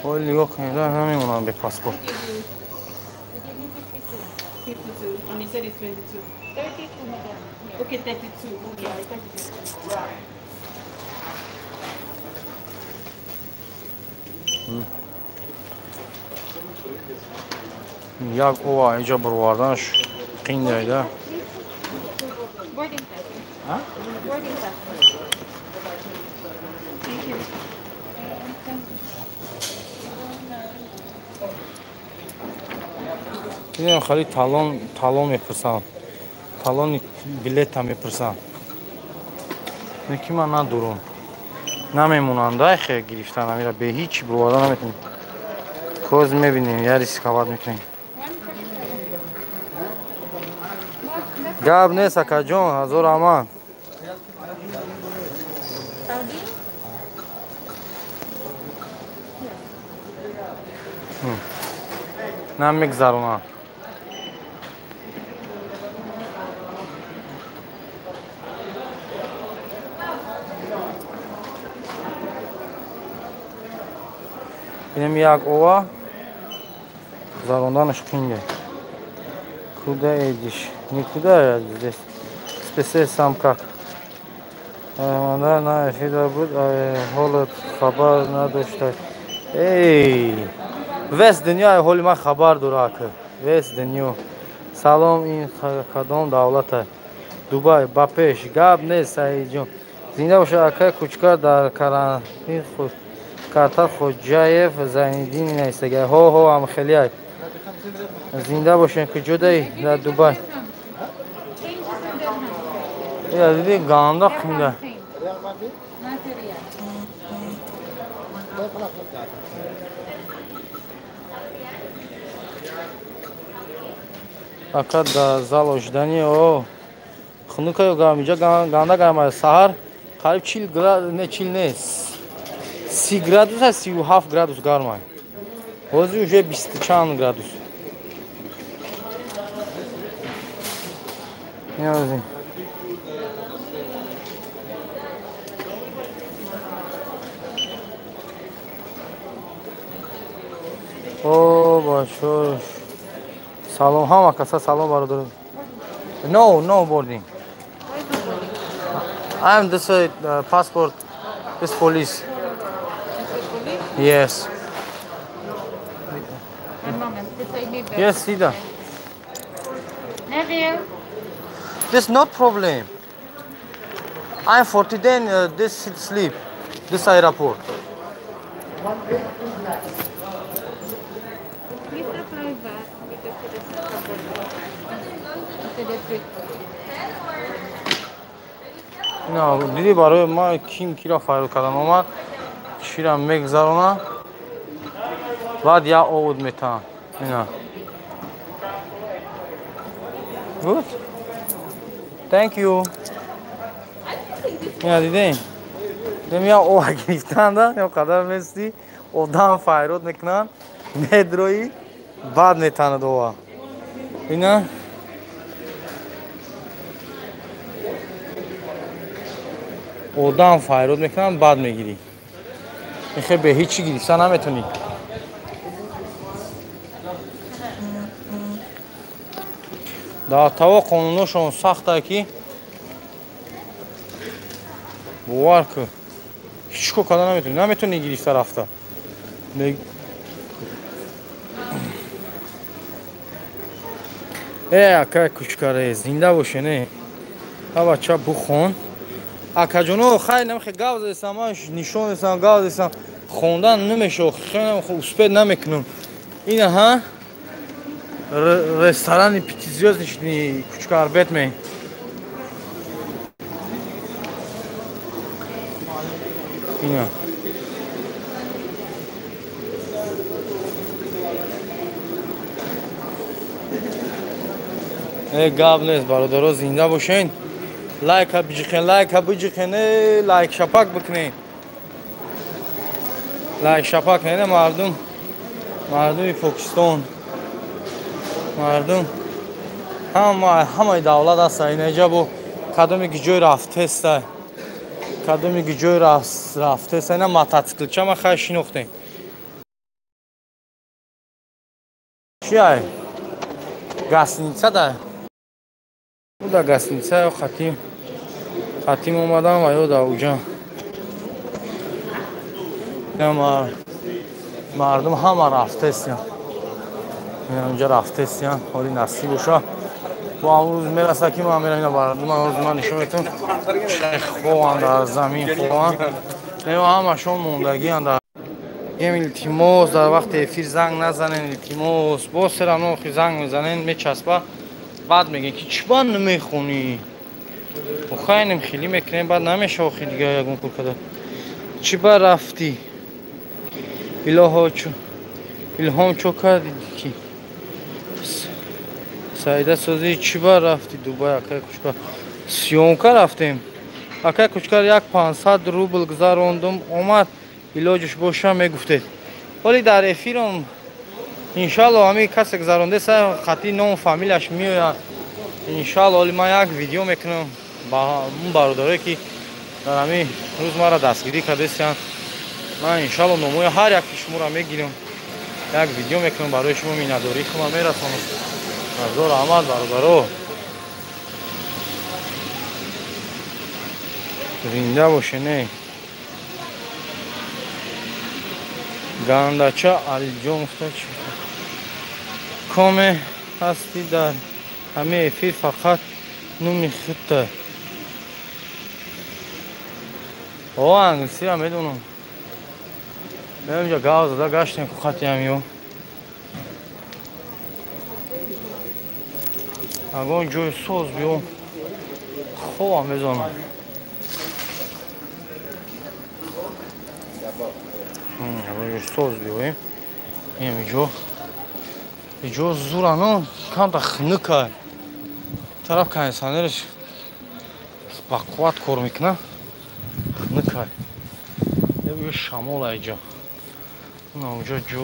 Ҳол нигоҳ кунед, намемонам бе паспорт. Okay, 32. Okay, 32. Як ова инҷа бароварданаш қиндайда. Инам хали талон, талон мепурсам. Талони билета мепурсам. Не ки ман надорам. Намемонанда хе гирифтан амира бе ҳеҷ бароварда наметонем. Коз мебинем, я рисковать мекунем. Гап нест, акаҷон, ҳазор аман. Намегзаронам. Инам як ова гузаронданаш қинге. Куда едешь? Никуда я здесь. Списай сам как. На эфира буд, ҳолат хабар надошта. Эй, весь дунё ҳоли ман хабар дора ака. Весь дунё. Салом, ин кадом давлата? Дубай, ба пеш. Гап нест, Саидҷон. Зинда боша ака, Кучкар дар карантин худ. Карта Хоҷаев Зайниддин нависага. Ҳо ҳо ам хеле зинда бошем ки ҷудай дар Дубай. Я диди ганда қинда. Ака да зал ожидания о хунука ё гарм иҷа ганда гарм аст. Саҳар қариб 40 градус, не 40 не 30 градус аст, 37 градус гарм аст. Ҳозир уже 20 чанд градус. Ин о бачо салом ҳама каса салом бародар. No, no boarding. I'm this passport, this police. Yes. One moment, this I need. Yes, Sida. Neville. This not problem. I'm 40 then this sleep, this airport. Please apply back because it is not covered. На, диди барои ма ким кира файрод кардан омад, чира мегзарона, баъд як овод метаҳам. Ина. Good. Thank you. Ина дидем. Дем як ова гирифтанда, ё қадар мести, одам файрод мекунанд, медрои, баъд метанад ова. Ина. Одам файрод мекунанд, баъд мегирӣ. Ихе бе ҳеҷ чӣ гирифта наметонӣ. Дар таво қонуношон сахта ки бовар кун, ҳеҷ кор карда наметонӣ, наметонӣ гирифта рафта. Э акай кучкаре, зинда боше не. Ҳа бача бухон. Акаҷоно хайр намехе гав задесам, ман нишон десам, гав задесам, хондан намешо, хеле успед намекунам. Ина ҳа ресторани пятизвёздочный Кучкар Бэтмен. Ина. Э гап нест бародаро, зинда бошен. Лайка биҷиқен, лайка биҷиқен, лайк шапак бикунен. Лайк шапак не мардум, мардуми Покистон, мардум ҳамаи давлат аст. Инаҷа бо кадоме ки ҷой рафтеста, кадоме ки ҷой рафтеста, ина мотоциклча ма хай шинохтем. Чи ай? Гастиница да? Да гастиница ё хатим. Хатим омадам ва ё да уҷа. Мардум ҳама рафтестиян. Инҷа рафтестиян, ҳоли насиб боша. Бо амрӯз мераса ки ман мерам ина мардум ҳозир ман нишон метам. Хованд дар замин хованд. Не ҳамашон мондагианд дар. Гем илтимос дар вақти эфир занг назанен, илтимос. Боз серамно охи занг мезанен, мечаспа. Баъд мегӯян ки чӣ баъд намехонӣ? Охайнем хелӣ мекунем, баъд намеша охи дига ягон кор карда. Чӣ ба рафтӣ? Илоҳо чу Илҳом чо кардӣ ки? Саида созӣ чӣ ба рафтӣ Дубай акай Кучкар? Съёмка рафтем. Акай Кучкар як 500 рубл гузарондум, омад илоҷиш боша мегуфтед. Ҳоли дар эфиром иншалло ҳамин касе гузарондеса хати ном фамилияш меояд. Иншалло ҳоли ман як видео мекунам ба он бародарое ки дар ҳамин рӯз маро дастгирӣ кардесиянд. Ман иншалло номои ҳар яки шуморо мегирам, як видео мекунам барои шумо, миннатдории худам мерасонам. Ҳазор раҳмат бародаро. Зинда боше не. Гандача Алиҷон гуфта чӣ? Коме ҳастӣ дар ҳамин эфир фақат номи худта. О, англисиро медонам. Инҷа гав зада гаштем хати ҳамиё. Ягон ҷои соз биём хобам мезанам. Ягон ҷои соз биёем. Инҷо иҷо зурано камта хунука. Тараф кондиционераш ба қувват кор мекунад. Хунука. Ё шамол айҷа. Унҷо ҷо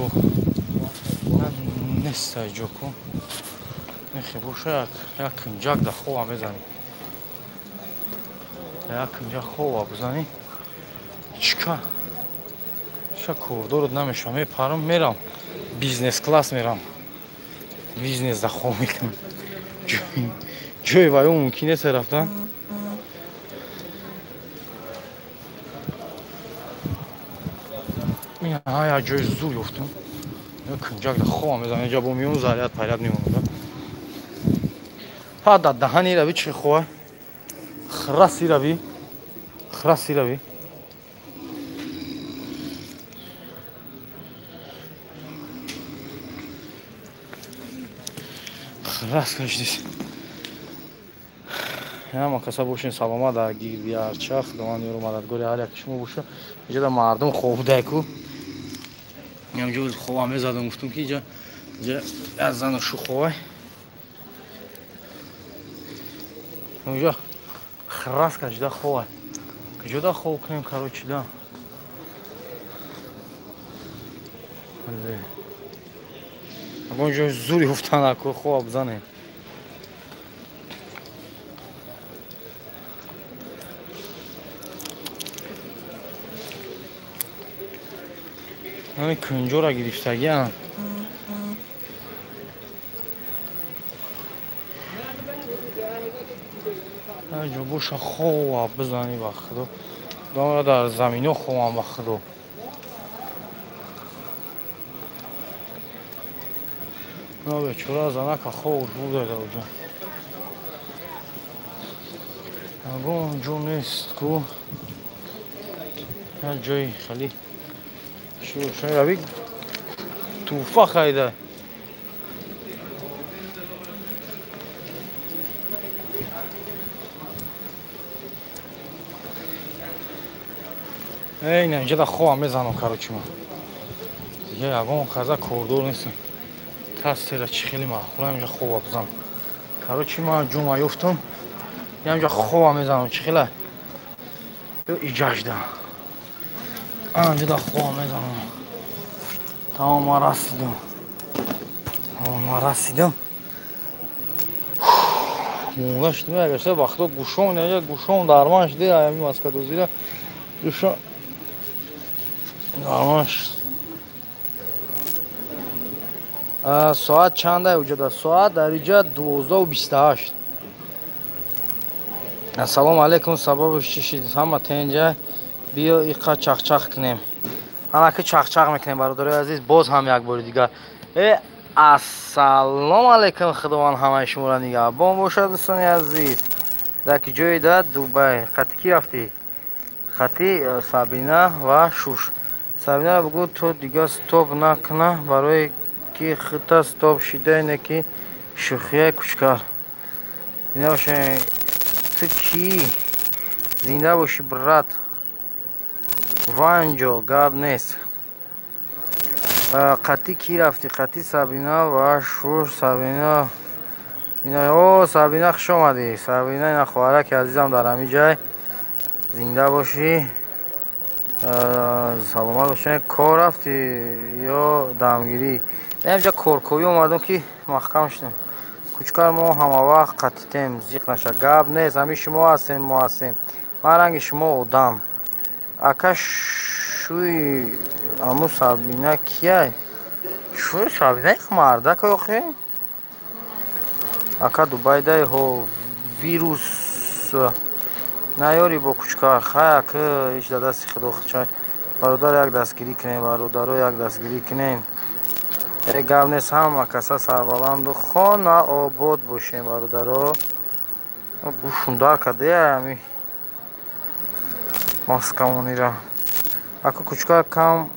нест айҷо ку. Нехе боша як кунҷак да хова мезанӣ. Як кунҷак хова бизанӣ. Чика? Чика кордорот намеша. Мепарам, мерам. Бизнес класс мерам. Бизнес да хоб мекунам. Ҷои ваё мумкин нест рафтан. Як ҷои зур ёфтам. Кунҷак да хова мезанам. Инҷа бо миён заряд пайряд мемонад. Па дар даҳани рави чӣ хова? Храси рави. Храси рави. Храс кашдис. Ҳама каса бошен саломат дар гирди арча. Худованд ёру мададгори ҳар яки шумо боша. Инҷа да мардум хобдайку. Инҷо хова мезадам, гуфтам ки инҷа аз зану шу ховай. Инҷа храс кашида ховай. Куҷо да хов кунем, короче, да. Ягон ҷои зури ёфтан аку хова бизанем. Ҳамин кунҷора гирифтагиам. Ҷо боша хова бизанӣ ба худо. Худо дар замино ховам ба худо. На бечора занака ховш буда дар оҷа. Ягон ҷо нест ку. Як ҷои хеле шурави туфа харида. Эй, на инҷа да хова мезанам, короче ма. Дига ягон каза кордор нестам. Кассера чӣ хеле маъқулам инҷа хова бизанам. Короче ман ҷума ёфтам. Инҷа хова мезанам, чӣ хела? Ё иҷажда. Анҷа да хова мезанам. Тамом, ман расидам. Ман расидам. Монда шудем, агар ба худо гӯшом, инҷа гӯшом дарман шуда, ҳамин маскадозира гӯшом дарман шуд. Соат чанда уҷода? Соат дар иҷа 12:28. Ассалому алайкум, сабабаш чӣ шид? Ҳама тенҷа биё иқа чахчах кунем. Ҳанаки чахчах мекунем, бародарои азиз, боз ҳам як бори дигар. Ассалому алайкум, худованд ҳамаи шуморо нигаҳбон бошад, дӯстони азиз. Дар ки ҷое да Дубай. Хати ки рафтӣ? Хати Сабина ва Шуш. Сабинаро бигӯ то дигар стоп накуна, барои ки хита стоп шида ине ки шӯхия кучкар. Зинда бошед. Ту кӣ? Зинда бошӣ, брат. Ванҷо гап нест. Қати кӣ рафтӣ? Қати Сабина ва Шуш. Сабина. О, Сабина, хуш омадӣ. Сабина ина хоҳараки азизам дар ҳамин ҷай. Зинда бошӣ. Саломат бошед. Кор рафтӣ ё дамгирӣ? Инҷа корковӣ омадам ки маҳкам шудем. Кучкар мо ҳама вақт қатитем, зиқ наша. Гап нест, ҳамин шумо ҳастем, мо ҳастем. Ман ранги шумо одам. Ака шӯи аму Сабина кияй? Шӯи Сабина як мардак охе? Ака Дубайдай ҳо вирус наёри бо кучкар. Хай ака ҳеч дар дасти худо чай. Бародар як дастгирӣ кунем, бародаро як дастгирӣ кунем. Гап нест, ҳама каса сарбаланду хона обод бошем, бародаро. Гӯшун дар кардая ҳами маскамонира. Ака кучкар кам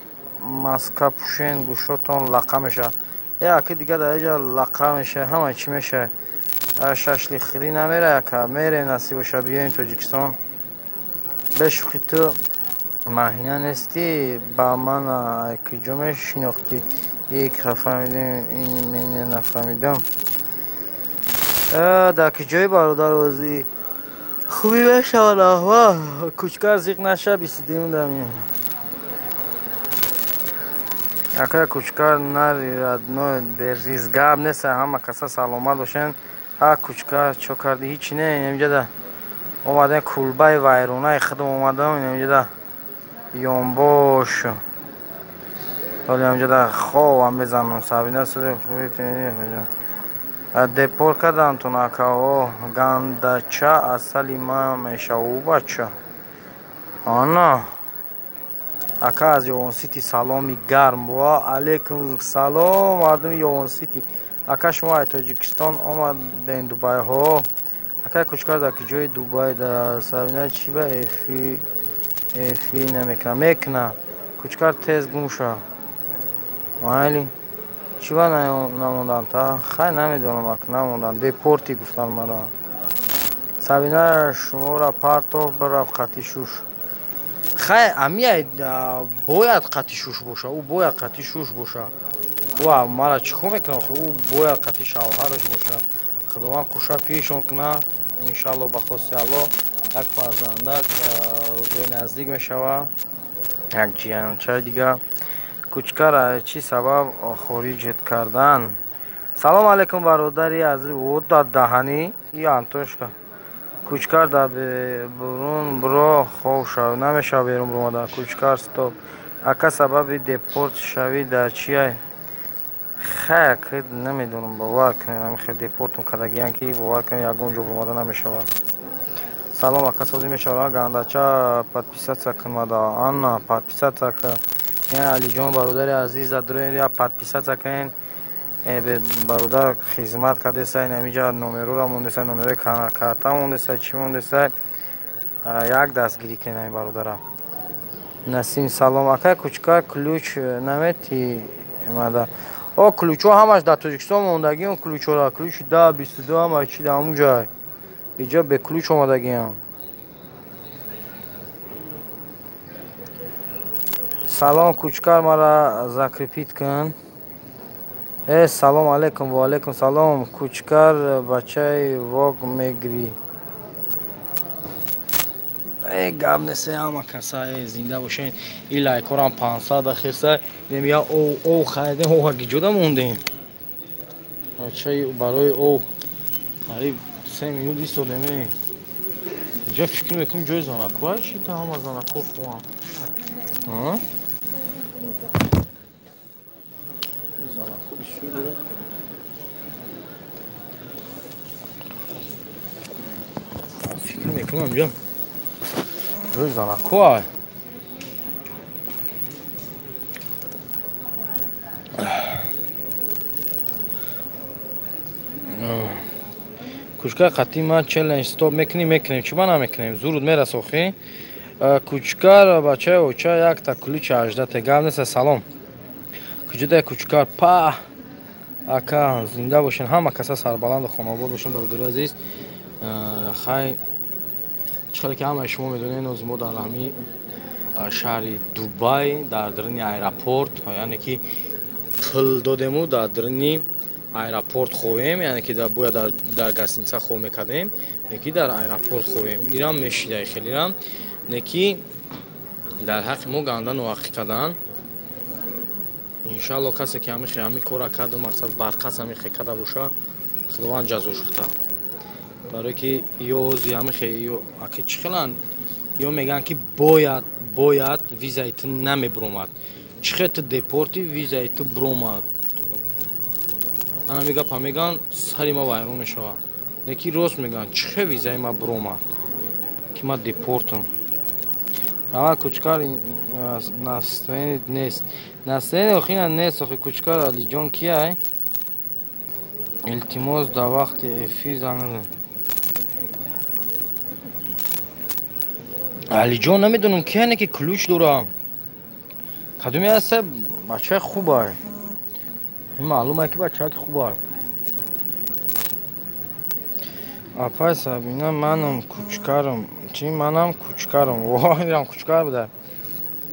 Маска пӯшен, гӯшотон лақа мешавад. Аки дига дар иҷа лақа мешавад, ҳама чӣ мешавад. Шашлихӯрӣ намера яка, мерем насиб боша, биёем Тоҷикистон. Бешӯхӣ ту маҳина нестӣ, ба ман куҷо мешинохтӣ? Ик нафаҳмидем, ин мен нафаҳмидам. Дар куҷои бародар озӣ? Хубӣ мешавад аҳвол. Кучкар зиқ наша, 22 дами. Ака кучкар нари родной бериз гап нест, ҳама каса саломат бошен. Ҳа кучкар чо кардӣ? Ҳичи не, инҷода омадем кулбаи вайронаи худам омадам, инҷода ёнбош. Ҳоли инҷода хобам мезанам. Сабина депорт кардантон акаҳо. Гандача асали ман мешаву бача. Ана ака аз Ёвон Сити саломи гарм. Ва алейкум салом мардуми Ёвон Сити. Ака шумо аз Тоҷикистон омаден Дубайҳо. Ака кучкар дар куҷои Дубай да Сабина чӣ ба эфи намекунад? Мекунад. Кучкар тез гум шав. Майли. Чӣ ба намондам та? Хай намедонам ака намондам. Депорти гуфтан мана. Сабина шуморо партов бирафт қати шуш. Хай амия бояд қати шуш боша. Ӯ бояд қати шуш боша. Ӯ мара чӣ кор мекунад? Ӯ бояд қати шавҳараш боша. Худованд кӯша пешон кунад. Иншалло ба хости Аллоҳ як фарзандак рӯзои наздик мешавад. Як ҷиянчаи дига. Кучкар чӣ сабаб хориҷ кардан? Салом алейкум бародари азиз. О да даҳанӣ и Антошка. Кучкар дар берун биро хоб шав. Намешава берун биромадан. Кучкар стоп. Ака сабаби депорт шавӣ дар чия? Хай ака намедонам, бовар кунед, ҳамихел депортум кардагиян ки бовар кунед ягон ҷо биромада намешавад. Салом ака созӣ мешавад. Гандача подписаться кун мада. Анна подписаться кун. Алиҷон бародари азиз, дроен я подписаться кунед. Бародар хизмат кардеса, инамиҷа номерора мондеса, номерои карта мондеса, чӣ мондеса. Як дастгирӣ кунед ҳамин бародара. Насим салом. Ака кучка ключ намети мада. О ключҳо ҳамаш дар Тоҷикистон мондагиам, ключҳора. Ключ 10, 22 ҳама чи дар ҳамун ҷай. Иҷо бе ключ омадагиам. Салом кучкар, мара закрепит кун. Салом алейкум, ва алейкум салом. Кучкар бачаи вог мегирӣ. Гап нест, ҳама каса зинда бошен. И лайкорам 500 ахеса. Дем я ов харидем, ова гиҷода мондем. Бачаи барои ов қариб 3 минут истодем. Иҷа фикр мекунам ҷои занако чи та ҳама занако хоҳам. Занако бисёр дорад. Фикр мекунам ҷа ҷои занако ай. Кучкар қатъи ман челлендж стоп мекунем, мекунем. Чӣ ба намекунем? Зуруд мераса охи. Кучкар бачаи оча якта ключи 18 гап нест. Салом. Куҷода кучкар? Па ака зинда бошен, ҳама каса сарбаланду хонобод бошен бародари азиз. Хай чӣ хеле ки ҳамаи шумо медонед, ноз мо дар ҳамин шаҳри Дубай дар даруни аэропорт, яъне ки пул додему дар даруни аэропорт ховем, яъне ки бояд дар гостиница хов мекардем, яки дар аэропорт ховем. Ирам мешида хелирам, не ки дар ҳаққи мо ганда ноҳаққӣ кардан. Иншалло касе ки ҳамихе ҳамин кора карду мақсад барқас ҳамихе карда боша, Худованд ҷазош бита. Барое ки ё ози ҳамихе ё аки чӣ хеланд, ё мегӯянд ки бояд визаи ту намебуромад. Чӣ хел ту депорти визаи ту буромад? Ана мегапа мегӯянд сари ма вайрон мешавад. Не ки рост мегӯянд чӣ хел визаи ма буромад ки ма депортам. Ава кучкар настроение нест. Настроение охина нест, охи кучкар Алиҷон кияй? Илтимос дар вақти эфир занг назан. Алиҷон намедонам кияй, не ки ключ дорам. Кадуми ҳаста бачаи хубай. Ин маълум ки бачаки хубай. Апай Сабина, манам кучкарам. Чи манам кучкарам? Во, инам кучкар буда.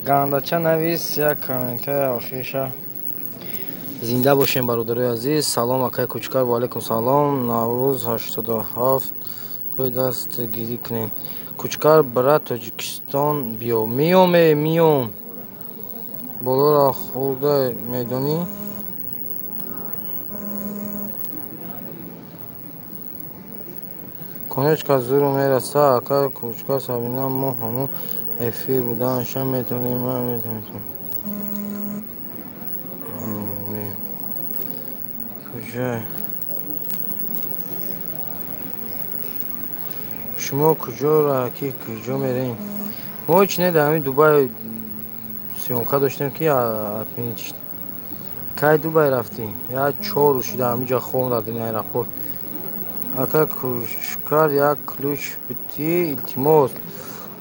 Гандача навис як комментарий охириша. Зинда бошем, бародарои азиз. Салом, акай Кучкар, ва алайкум салом. Наврӯз 87 рӯй дастгирӣ кунем. Кучкар, брат, Тоҷикистон биё. Миём, э, миём. Болоро хӯрда медонӣ? Конечка зуру мераса, ака Кучкар, Сабина, мо ҳамун эфир буданша метонем, ман метонем. Куҷо? Шумо куҷоро ки куҷо мерем? Мо ҳеч не, дар ҳамин Дубай съёмка доштем, ки отменить шуд. Кай Дубай рафтӣ? Як 4 рӯз шуда ҳаминҷа хом дар дини аэропорт. Ака Кучкар, як ключ битӣ, илтимос.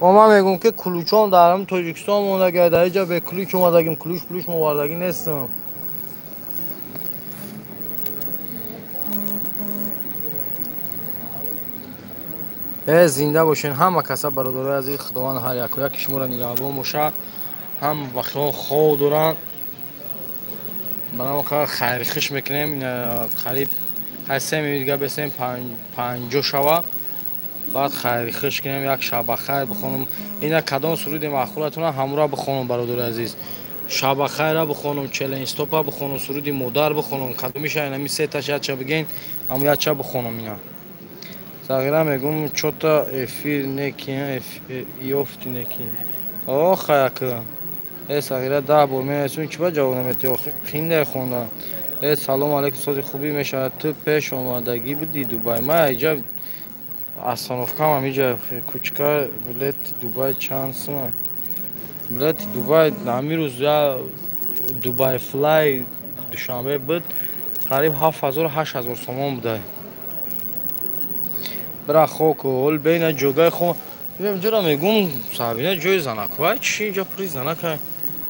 О, ман мегӯм, ки ключом дар ҳамин Тоҷикистон мондага, дар инҷа бе ключ омадагим, ключ плюш мовардагӣ нестам. Э, зинда бошен ҳама каса, бародарои азиз. Худованд ҳар яку яки шуморо нигаҳбон боша. Ҳам бахиҳо хов доранд. Барам хайрхиш мекунем, қариб 3 минут дига бесем 50 шава. Баъд хайрхиш кунем, як шабахайр бихонам. Ина кадом суруди маъқулатона ҳамура бихонам, бародари азиз. Шабахайра бихонам, челенстопа бихонам, суруди модар бихонам. Кадомиша инами сеташ яча биген, ҳаму яча бихонам ина. Сағира мегум, чота эфир неки, ёфти неки. О, хаяк. Э, Сағира, 10 бор менависум, чӣ ба ҷавоб наметиҳӣ? Охи қиндай хонда. Э, салом алейкум, сози хубӣ мешавад. Ту пеш омадагӣ будӣ Дубай? Ман иҷа остановкам ҳамиҷа. Кучка, билети Дубай чанд сума? Билети Дубай ҳамин рӯз я Дубай флай Душанбе буд, қариб 7000, 8000 сомон буда. Бира хоку, ҳол бейна ҷогаи хо. Инҷора мегум, Сабина, ҷои занаквай, чи инҷа пури занакай?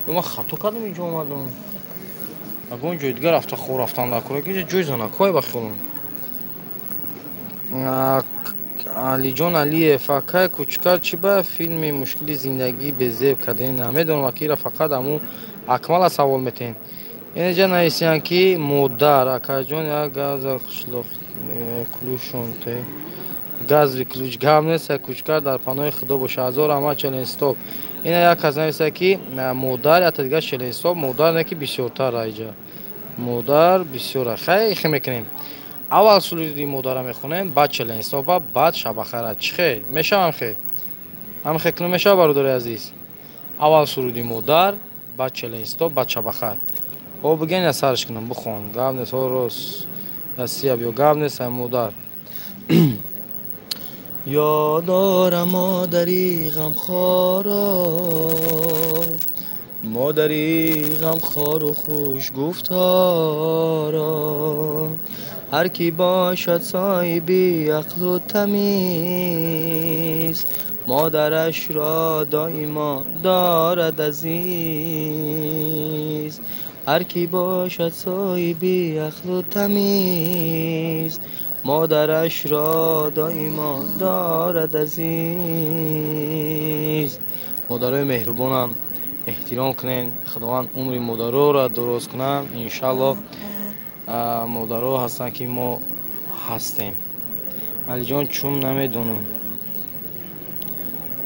Ман хато кардам, инҷо омадам. Ягон ҷои дигар рафта хор рафтан дар кора, инҷа ҷои занаквай ба хиёлам. Алиҷон Алиев, акай Кучкар, чӣ ба филми мушкили зиндагӣ безеб кардем? Намедонам, акира фақат ҳамун Акмала савол метиҳем. Инҷа нависиянд, ки модар, акаҷон, як газа хушлоқ ключонте. Газви ключ гап нест, Кучкар, дар паноҳи Худо боша. Ҳазор раҳмат, челенстоп. Ина як кас нависа, ки модар, ята дигар челенстоп, модар не ки бисёртар иҷа. Модар бисёра. Хай, ихе мекунем. Аввал суруди модара мехонем, баъд челенстопа, баъд шабахайра. Чӣ хе? Мешавам хе? Ҳам хе кунем мешава, бародари азиз? Аввал суруди модар, баъд челенстоп, баъд шабахайр. О, биген, я сарш кунам, бихон. Гап нест, ҳо рост. Россия биё, гап нест, ай модар. Ёдорам модари ғамхоро, модари ғамхору хушгуфторо. Ҳар кӣ бошад соҳиби ақлу тамиз, модарашро доимо дорад азиз. Ҳар кӣ бошад соҳиби ақлу тамиз, модарашро доимо дорад азиз. Модарои меҳрубонам эҳтиром кунед. Худованд умри модароро дуруст кунад, иншалло. Модаро ҳастанд, ки мо ҳастем. Алиҷон, чум намедонам.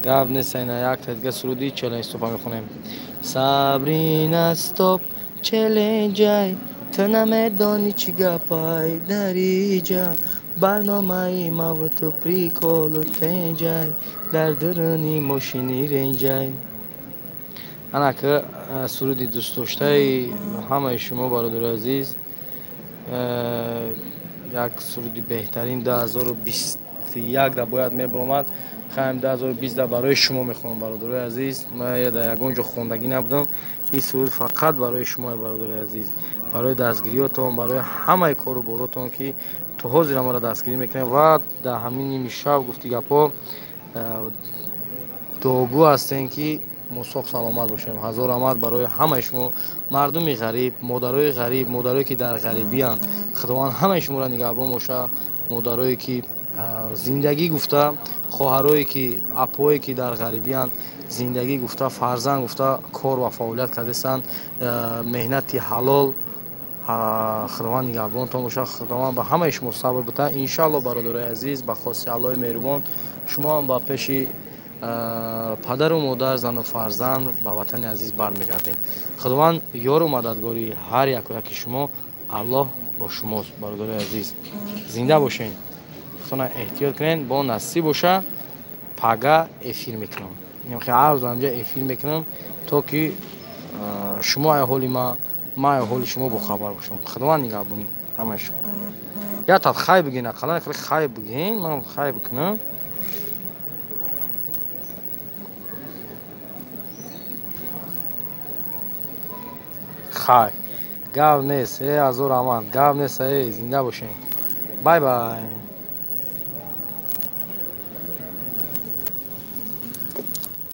Гап нест, ина якта дига суруди челенҷ-стопа мехонем. Сабрина стоп челенҷай, ту намедонӣ чӣ гапай дар иҷа. Барномаи маву ту приколу тенҷай, дар дуруни мошини ренҷай. Ана ки суруди дӯстдоштаи ҳамаи шумо, бародари азиз, як суруди беҳтарин 2021 да бояд мебаромад. Хаем, 2020 да барои шумо мехонам, бародарои азиз. Ман дар ягон ҷо хондагӣ набудам. Ин суруд фақат барои шумо, бародарои азиз, барои дастгириётон, барои ҳамаи кору боротон, ки то ҳозир маро дастгирӣ мекунед ва дар ҳамин ними шаб гуфти гапҳо дуогӯ ҳастем, ки Мо соғ саломат бошем. Ҳазор раҳмат барои ҳамаи шумо, мардуми ғариб, модарои ғариб, модарое ки дар ғарибиянд. Худованд ҳамаи шуморо нигаҳбон боша. Модарое ки зиндагӣ гуфта, хоҳарое ки, апое ки дар ғарибиянд, зиндагӣ гуфта, фарзанд гуфта, кор ва фаъолият кардастанд, меҳнати ҳалол. Худованд нигаҳбонтон боша. Худованд ба ҳамаи шумо сабр бита. Иншаалло, бародарои азиз, ба хости Аллоҳи меҳрубон, шумо ҳам ба пеши падару модар, зану фарзанд ба ватани азиз бармегардем. Худованд ёру мададгори ҳар яку яки шумо. Аллоҳ бо шумост, бародарои азиз. Зинда бошен, худтона эҳтиёт кунед. Бо насиб боша, пага эфир мекунам. Ҳар рӯз анҷа эфир мекунам, то ки шумо ай ҳоли ма, ма ай ҳоли шумо бохабар бошам. Худованд нигаҳбонӣ ҳамаи шумо. Я тат хай бигин, ақаллан хеле хай бигин, ман хай бикунам. Хай, гап нест. Ҳазор раҳмат, гап нест. Зинда бошен, бай бай.